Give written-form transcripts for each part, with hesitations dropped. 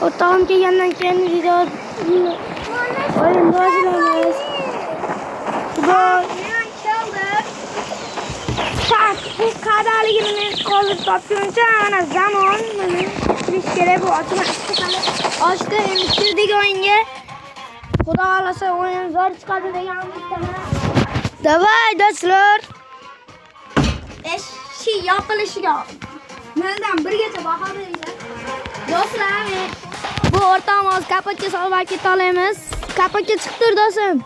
O'rtog'im kelgandan keyin video o'yin boshlaymiz. Xudo tak, bu qadaligini men hozir topguncha mana zamon mana kirish kerak bu ochma ochdi endi kirdik o'yinga. Xudo xohlasa o'yin zo'r chiqadi degan umiddaman. Давай do'stlar. Eshik yopilishiga noldan birgacha baho beringlar. Do'stlar, men bu o'rtog'im hozir kapotga solib olib keta olamiz. Kapotga chiqib tur do'stim.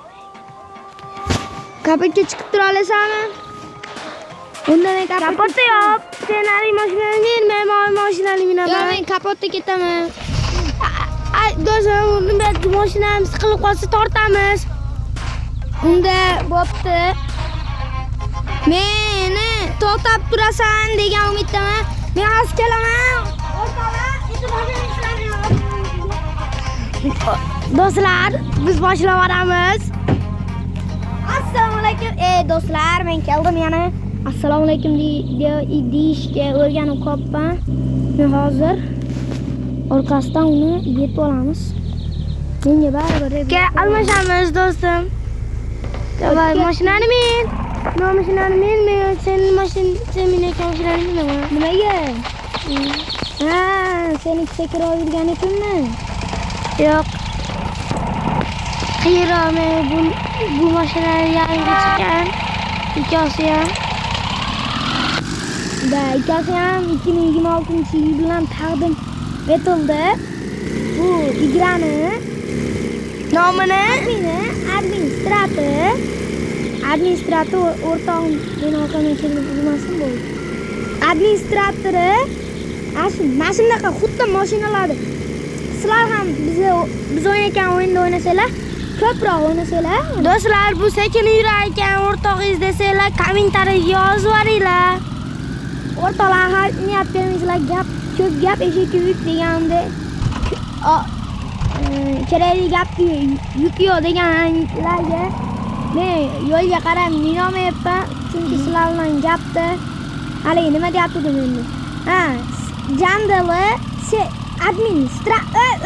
Kapotga chiqib tura olasanmi? Unda men kapotda yo'q. Sen haligi mashinani min, men mashinani minaman. Yo'q, men kapotda ketaman. Ay, do'stim, unda mashinamiz siqilib qolsa tortamiz. Unda bo'pti. Meni to'xtab turasan degan umiddaman. Men hozir kelaman. O'rtoqlar, e'tibor beringlar. Do'stlar, biz boshlab yuboramiz. Assalomu alaykum. Ey do'stlar, men keldim yana. Assalomu alaykum deyishga o'rganib qolibman. Men hozir orqasidan uni yetib olamiz. Menga baribir. Kel, almashamiz do'stim. Давай, mashinani min. Men mashinani min, men sen mashin, sen minayotgan mashinani minaman. Nimaga? Ha, seni sekinroq yurgani uchunmi? Yo'q. Qiyroq men bu mashinani yangi chiqqan. Ikkosi ham. Da, ikkosi ham 2026-yil bilan taqdim etildi. Bu igrani Nomini admini, administrator, administrator o'rtog'im meni orqamdan kelib urmasin bo'ldi. Administratori mana shunaqa xuddi mashinalarni sizlar ham biz o'ynayotgan o'yinda o'ynasanglar, ko'proq o'ynasanglar. Do'stlar, bu sekin yurar ekan o'rtog'ingiz desanglar, kommentariy yozib yuboringlar. O'rtoqlar, har niyat bermaysizlar, gap ko'p gap eshakka yuk deganda kerakli gapni yuk yo'q deganlarga men yo'lga qarab minolmayapman, chunki sizlar bilan gapda haligi nima deyapti endi? Ha, jandali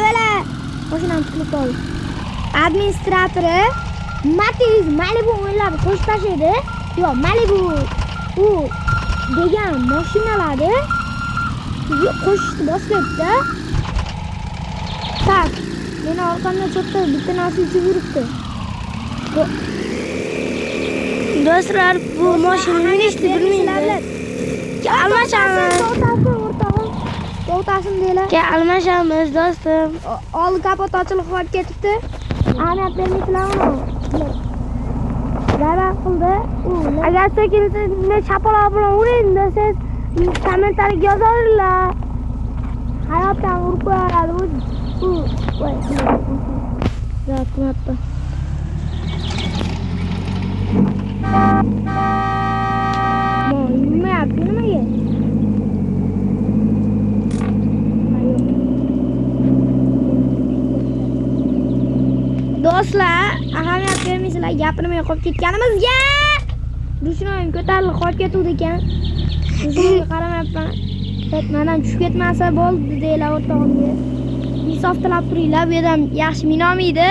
o'la mashinam tiqilib qoldi. Administratori Matiz Malibu o'yinlarni qo'shib tashlaydi. Yo'q, Malibu u degan mashinalarni qo'shishni boshlaydi. Tak, meni orqamdan cho'pda bitta narsa uchib yuribdi. Do'stlar, bu mashina minishni bilmaydi. Almashamiz. To'xtasin o'rtog'im. To'xtasin deylar. Kel, almashamiz do'stim. Oldi kapot ochilib qolib ketibdi. Ahamiyat bermaysizlarmi? Zarar qildi. U Agar sekin men shapaloq bilan uring desangiz, kommentariy yozaveringlar. Hayotdan urib qo'yaradi u. Voy. Rahmat. Yurmayapti nimaga? Do'stlar, ahamiyat bermaysizlar, gapirmay qolib ketganimizga dushmanim ko'tarilib qolib ketuvdi ekan. Dushmanga qaramayapman. Mendan tushib ketmasa bo'ldi deylar o'rtog'imga. Insof tilab turinglar, bu yerdan yaxshi minolmaydi.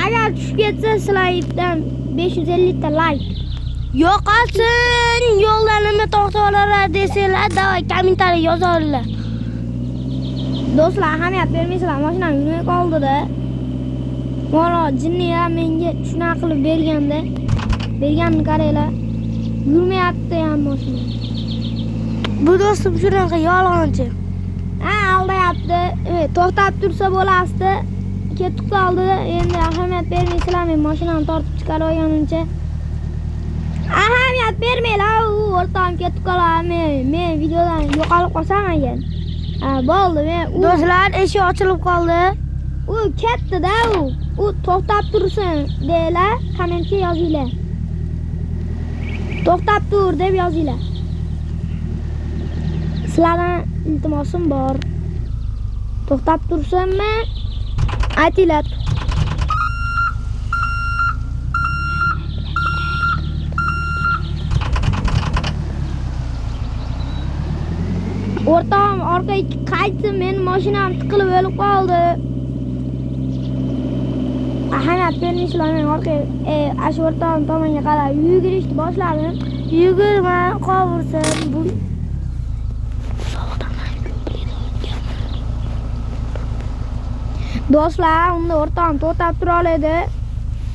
Agar tushib ketsa, sizlardan 550 ta like. Yo'qolsin, yo'lda nima to'xtab olar desanglar, davay kommentariy yozaveringlar. Do'stlar, ahamiyat bermaysizlar, mashinam yurmay qoldi-da. Mana jinni ham menga shunaqa qilib berganda, berganini qaranglar. Yurmayapti ham mashina. Bu do'stim shunaqa yolg'onchi. Ha, aldayapti. To'xtab tursa bo'lasdi. Ketib qoldi. Endi ahamiyat bermaysizlar, men mashinamni tortib chiqarib olganimcha. Ahamiyat bermanglar, u o'rtog'im ketib qoladi. Men videodan yo'qolib qolsam agar. Ha, bo'ldi, men u Do'stlar, eshik ochilib qoldi. U ketdi-da u. U to'xtab tursin deylar, kommentga yozinglar. To'xtab tur deb yozinglar. Sizlardan iltimosim bor. To'xtab tursinmi? Aytinglar. O'rtog'im orqaga qaytsin, meni mashinam tiqilib o'lib qoldi. Ahamiyat bermaysizlar, men orqaga shu o'rtog'im tomonga qarab yugurishni boshladim. Yugurma, qovursin bu. Do'stlar, unda o'rtog'im to'xtab tura oladi.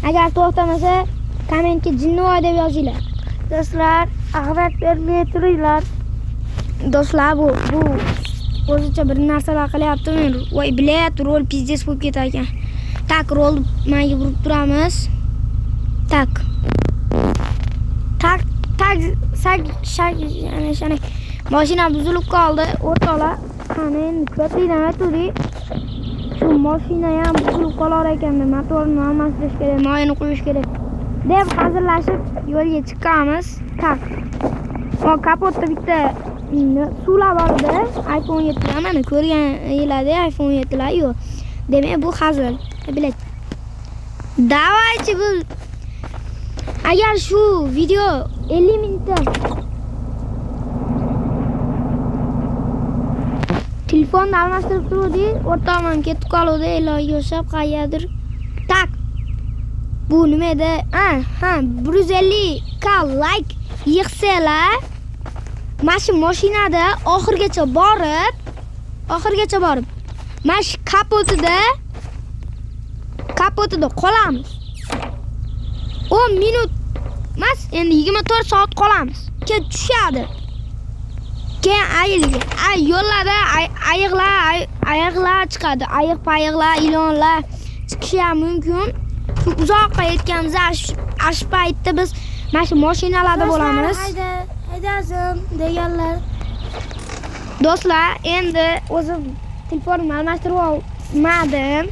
Agar to'xtamasa, kommentga jinnivoy deb yozinglar. Do'stlar, ahamiyat bermay turinglar. Do'stlar, bu o'zicha bir narsalar qilyapti. Men voy bilyapti, rol pizdец bo'lib ketar ekan. Tak, rolni menga burib turamiz. Tak. Tak, tak, sak, shak, ana shana. Mashina buzilib qoldi, o'rtoqlar. Qani endi ko'prikdan o'tdik. Shu mashina ham buzilib qolar ekan, motorni almashtirish kerak, moyini quyish kerak deb hazillashib yo'lga chiqqanmiz. Tak. O kapotda bitta suvlar bor edi. iPhone 7 lar mana ko'rganinglarda iPhone 7 lar yo'q. Demak, bu hazil. Bilet. Давайте bu agar shu video 50 mingta telefonni almashtirib turdik, o'rtog'im ham ketib qoldi, ilohiga o'xshab qayerdir. Tak. Bu nima edi? Ha, 150 k like yig'salar, mana shu mashinada oxirigacha borib, mana shu kapotida qolamiz. 10 minut emas, endi 24 soat qolamiz. Keyin tushadi. Keyin ayiqga, yo'llarda ayiqlar chiqadi. Ayiq, payiqlar, ilonlar chiqishi ham mumkin. Shu uzoqqa yetganimizda shu paytda biz mana shu mashinalarda bo'lamiz. Haydasin deganlar. Do'stlar, endi o'zim telefonimni almashtirib olmadim.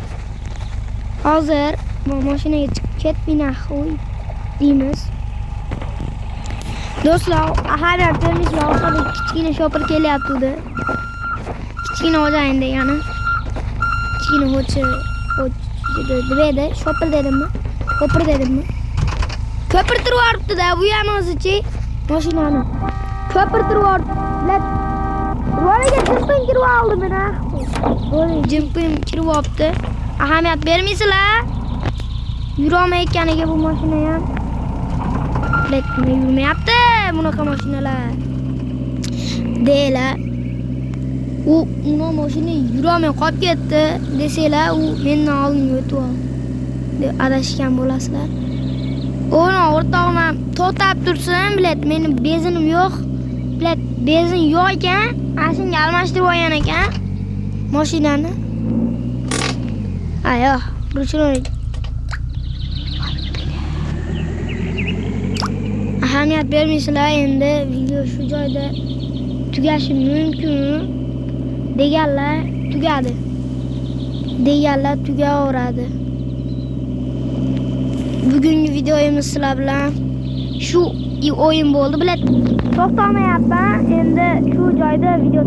Hozir bu mashinaga chiqib ketmay qo'y deymiz. Do'stlar, ahamiyat bermaysizlar, orqada kichkina shopir kelyapti. Kichkina xo'jayin degani. Kichkina xo'ja nima edi? Shopir dedimmi? Ko'pir dedimmi? Ko'pirtirib yuboribdi-da, bu ham o'zichi mashinani. Ko'pirtirib yuboribdi. Roliga jimpim kirib oldi meni. Roliga jimpim kirib olibdi. Ahamiyat bermaysizlar. Yurolmayotganiga bu mashina ham. Bilet, nima yurmayapti bunaqa mashinalar. Deylar. U uni mashina yurolmay qolib ketdi desanglar, u mendan oldin o'tib oldi deb adashgan bo'lasizlar. Uni o'rtog'im ham to'xtab tursin, bilet, meni benzinim yo'q. Bilet, benzin yo'q ekan, ana shunga almashtirib olgan ekan mashinani. Ayo, ruchnoy. Ahamiyat bermaysizlar, endi video shu joyda tugashi mumkin deganlar tugadi. Deganlar tugaveradi. Bugungi videomiz sizlar bilan shu o'yin bo'ldi. Bilet, to'xtamayapman. Endi shu joyda video